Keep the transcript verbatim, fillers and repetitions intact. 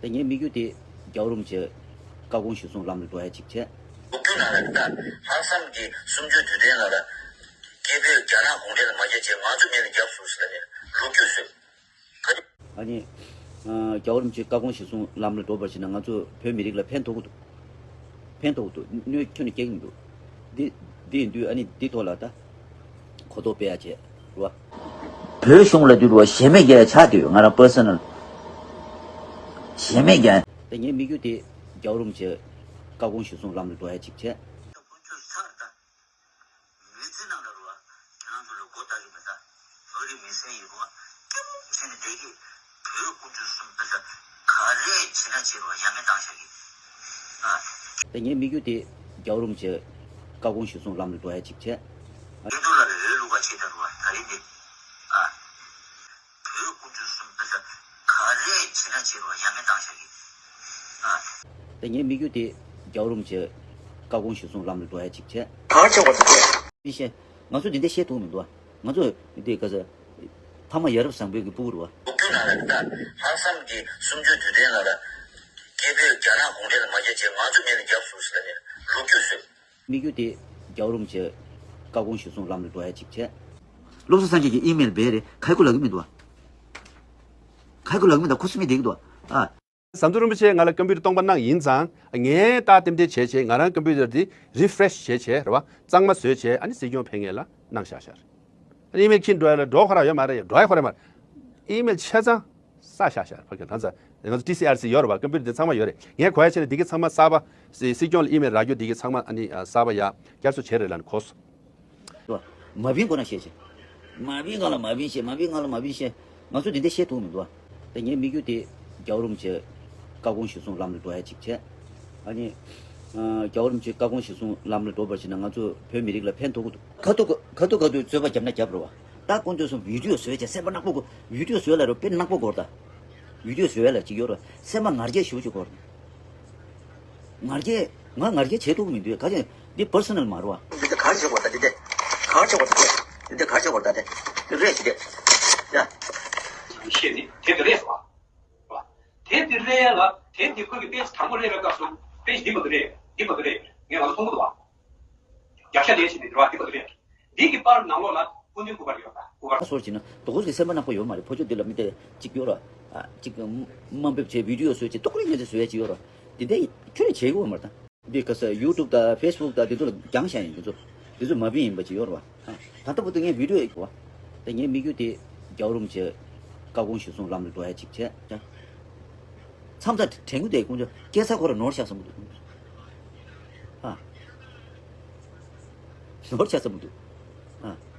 ད་ངའི་དམིགས་ཡུལ་དེ་རྒྱལ་བ་རིན་པོ་ཆེ་བཀའ་དགོངས་གཞིར་བཟུང་ལམ་ལ་འགྲོ་ཡ་ཅིག་བྱས། ལོ་རྒྱུས་ནང་ལ་ད་ལྷག་བསམ་གྱི་གསུམ་བཅུའི་དུས་དྲན་ལ་ལ་སྐད་འབོད་རྒྱ་ནག་གུང་ཁྲན་ལ་མ་རྒྱབ་བྱས་ང་ཚོ་མེད་ན་རྒྱབ་སོང་ཟེར་ལ་ནས་ལོ་རྒྱུས་བཟོས། ག་དེ། ཨ་ནི། ཨ། རྒྱལ་བ་རིན་པོ་ཆེའི་བཀའ་དགོངས་གཞིར་བཟུང་ལམ་ལ་འགྲོ་བར་བྱས་ན་ང་ཚོ་བོད་མི་རིགས་ལ་ཕན་ཐོགས་ཀྱི་འདུག་ཕན་ཐོགས་ཀྱི་འདུག་གནོད་ཁྱོན་ནས་སྐྱེལ་གྱི་མི་འདུག་འདི། འདི་ཡིན་དུས་ཨ་ནི་འདི་ཐོག་ལ་ད་གོ་རྟོགས་སྤེལ་ཡ་བྱས་རེད་བ། བོད་གཞུང་ལ་དུས་རུ་བ་ཞེ་མེད་རྒྱ་ཆགས་དུས་ང་རང་པར་སོ་ནལ་ཞེ་མེད་རྒྱ། ད་ངའི་དམིགས་ཡུལ་དེ་རྒྱལ་བ་རིན་པོ་ཆེའི་བཀའ་དགོངས་གཞིར་བཟུང་ལམ་ལ་འགྲོ་ཡ་ཅིག་བྱས། མི་ཚེ་ནང་ལ་རུ་བ། ཁྱེད་རང་ཚོ་ལ་མགོ་བཏགས་ཀྱི་མེད་ད། བོད་རིགས་མི་སེར་ཡིན་རུ་བ། སྐྱིད་པོ་བྱས་ནས་བསྡད་ཀྱི། བོད་དཀོན་མཆོག་གསུམ་དཔེ་ཆ་ག་རེ་བྱེད་ན་བྱེད་རུ་བ་ཡ་མེད་བཏང་བཞག་གི། ཨ། ད་ངའི་དམིགས་ཡུལ་དེ་རྒྱལ་བ་རིན་པོ་ཆེའི་བཀའ་དགོངས་གཞིར་བཟུང་ལམ་ལ་འགྲོ་ཡ་ཅིག་བྱས། ཨ། དེ་ཚོ་ལ་ལ་འོས་བླུག་པ་བྱེད་ད་རུ་བ་ད་རིང་འདི། ཨ། བོད་དཀོན་མཆོག་གསུམ་དཔེ་ཆ་ག་རེ་བྱེད་ན་བྱེད་རུ་བ་ཡ་མེད་བཏང་བཞག་གི། ཨ། ད་ངའི་དམིགས་ཡུལ་དེ་རྒྱལ་བ་རིན་པོ་ཆེའི་བཀའ་དགོངས་གཞིར་བཟུང་ལམ་ལ་འགྲོ་ཡ་ཅིག་བྱས། གང་བྱེད་དགོས་འདུག་མི་ཤེས། ང་ཚོ་འདི་འདྲ་བཤད་ཐུབ་མི་འདུག་ང་ཚོ་འདི་ག་ས། ཐ་མ་ཡ་རབས་བཟང་པོའི་གི་སྤུ་གུ་རུ་བ། ལོ་རྒྱུས་ནང་ལ་ད་ལྷག་བསམ་གྱི་གསུམ་བཅུའི་དུས་དྲན་ལ་ལ་སྐད་འབོད་རྒྱ་ནག་གུང་ཁྲན་ལ་མ་རྒྱབ་བྱས་ང་ཚོ་མེད་ན་རྒྱབ་སོང་ཟེར་ལ་ནས་ལོ་རྒྱུས་བཟོས། དམིགས་ཡུལ་དེ་རྒྱལ་བ་རིན་པོ་ཆེའི་བཀའ་དགོངས་གཞིར་བཟུང་ལམ་ལ་འགྲོ་ཡ་ཅིག་བྱས། བློ་བཟང་སངས་རྒྱས་ཀྱི་ཨི་མེལ་སྦས་རེད་ཁ་ཁུ་ལག་གི་མི་འདུག་ཁ་ཁུ་ལག་གི་མི་འདུག་ཁུ་སིམ་མེ་བསྡད་ཀྱི་འདུག་ཨ། ཟམ་གདོང་རིན་པོ་ཆེ་ང་ལ་ཀམ་པུ་ཊར་སྟོང་པ་གནང་ཡིན་ཙང་ངས་ཏག་ཏན་ཏན་བྱས་བྱས་ང་རང་ཀམ་པུ་ཊར་འདི་རི་ཕི་རེ་ཤི་བྱས་བྱས་རེད་བ་གཙང་མ་བཟོས་བྱས་ཨ་ནི་སྲིད་སྐྱོང་ཕེབས་ངེས་ལ་གནང་བཞག་ཤར། ཨ་ནི་ཨི་མེལ་ཁྱི་འགྲོ་ཡ་ལ་འགྲོ་ཁོ་ར་ཡོད་མ་རེད་འགྲོ་ཡ་ཁོ་ར་མ་རེད། ཨི་མེལ་ཆ་ཚང་ས་བཞག་ཤར་ཕ་གི་ལྷ་ཚ་ང་ཚོ་ཊི་སི་ཨར་སི་ཡོད་རེད་བ་ཀམ་པུ་ཊར་འདི་ཚང་མ་ཡོད་རེད་ངས་གོ་ཡ་བྱས་ནས་འདི་གི་ཚང་མ་གསར་པ་སྲིད་སྐྱོང་ལ་ཨི་མེལ་རག་རྒྱུ་འདི་གི་ཚང་མ་ཨ་ནི་གསར་པ་ཡ་བསྐྱར་གསོ་བྱས་རེད་ལ་ནི་གོ་སོང་། མ་བིན་ཁོ་ན་བཤད་བྱས། མ་བིན་གང་ལ་མ་བིན་བཤད་མ་བིན་གང་ལ་མ་བིན་བཤད། ང་ཚོ་འདི་འདྲ་བཤད་ཐུབ་མི་འདུག་ཨ། ད་ངའི་དམིགས་ཡུལ་དེ་རྒྱལ་བ་རིན་པོ་ཆེའི་བཀའ་དགོངས་གཞིར་བཟུང་ལམ་ལ་འགྲོ་ཡ་ཅིག་བྱས། ཨ་ནི། ཨ། རྒྱལ་བ་རིན་པོ་ཆེའི་བཀའ་དགོངས་གཞིར་བཟུང་ལམ་ལ་འགྲོ་བར་བྱས་ན་ང་ཚོ་བོད་མི་རིགས་ལ་ཕན་ཐོགས་ཀྱི་འདུག་ཁ་ཐུག་ཁ་ཐུག་ཁ་ཐུག་རྩོད་པ་བརྒྱབ་ན་བརྒྱབ་རོགས། ད་ཀུན་སྟོན་སོང་བི་ཌིའོ་བཟོས་བྱས་སེམས་པ་ནག་པོ་གོ་བི་ཌིའོ་བཟོས་ལ་རོ་དཔེ་ནག་པོ་གོ་ད། བི་ཌིའོ་བཟོས་ལ་ཅིག་ཡོད་རོ་སེམས་པ་ང་རྒྱལ་ཞུ་ཅིག་གོ། ང་རྒྱལ། ང་ང་རྒྱལ་བྱེད་ཐུབ་མི་འདུག་ག་ཅིག་འདི་པར་སོ་ནལ་མ་རེད་བ། འདི་འདི་ག་རེ་བྱེད་དགོས་ད་འདི་འདི། ག་རེ་བྱེད་དགོས་ད་འདི། འདི་འདི་ག་རེ་བྱེད་དགོས་ད་འདི། འདི་རེད་ཞིག་འདི། ཡ། ཤེས་ནི་དེ་འདི་རེད་སོ། དེ་འདི་རེད་ལ་དེ་འདི་ཁོས་ཀྱི་པེ་ཇི་དང་པོ་རེད་ལ་སྐབས་སུ་པེ་ཇི་འདི་མ་འདི་རེད་འདི་མ་འདི་རེད་ངས་ང་ཚོ་མཐོང་གི་འདུག་བ། རྒྱབ་ཤ་ལས་ཤིག་འདི་འདི་རེད་བ་འདི་མ་འདི་རེད། འདི་གི་པར་ནང་ལོགས་ལ་སྐུ་མདུན་སྐུ་པར་ཡོད་པ་སྐུ་པར། སོར་བྱས་ན་དོ་ཁོར་གྱི་སེམས་པ་ནག་པོ་ཡོད་མ་རེད། ཕོ་ཆོས་འདི་ལ་མི་དེ་གཅིག་ཡོད་ར། ཨ་གཅིག་དམའ་འབེབས་བྱས་བི་ཌིའོ་བཟོས་བྱས་ཏོག་རེ་ཉན་ཚེ་བཟོ་ཡ་གཅིག་ཡོད་ར། འདི་འདྲ་ཁྱོད་རེ་བྱེད་དགོས་མ་རེད་ད། འདི་ག་ས་ཡུ་ཊུབ་དང་ཕེ་སི་བུག་དང་འདི་ཚོ་ལ་རྒྱང་ཤ་ཡིན་འདི་ཚོ། འདི་ཚོ་མ་བིན་ཡིན་པ་ཅིག་ཡོད་ར་བ། ད་ལྟ་བུ་དུ་ངས་བི་ཌིའོ་ཡིག་བ། ད་ངའི་དམིགས་ཡུལ་དེ་རྒྱལ་བ་རིན་པོ་ཆེ་བཀའ་དགོངས་གཞིར་བཟུང་ལམ་ལ་འགྲོ་ཡ་གཅིག་བྱས། མཚམས་མཚམས་དྲན་གུ་དེ་ཁོང་ཚོ་སྐྱེ་ས་ཁོ་ར་ནོར་ཤག་བསམ་གི་འདུག་ཨ། ནོར་ཤག་བསམ་གི་འདུག་ཨ།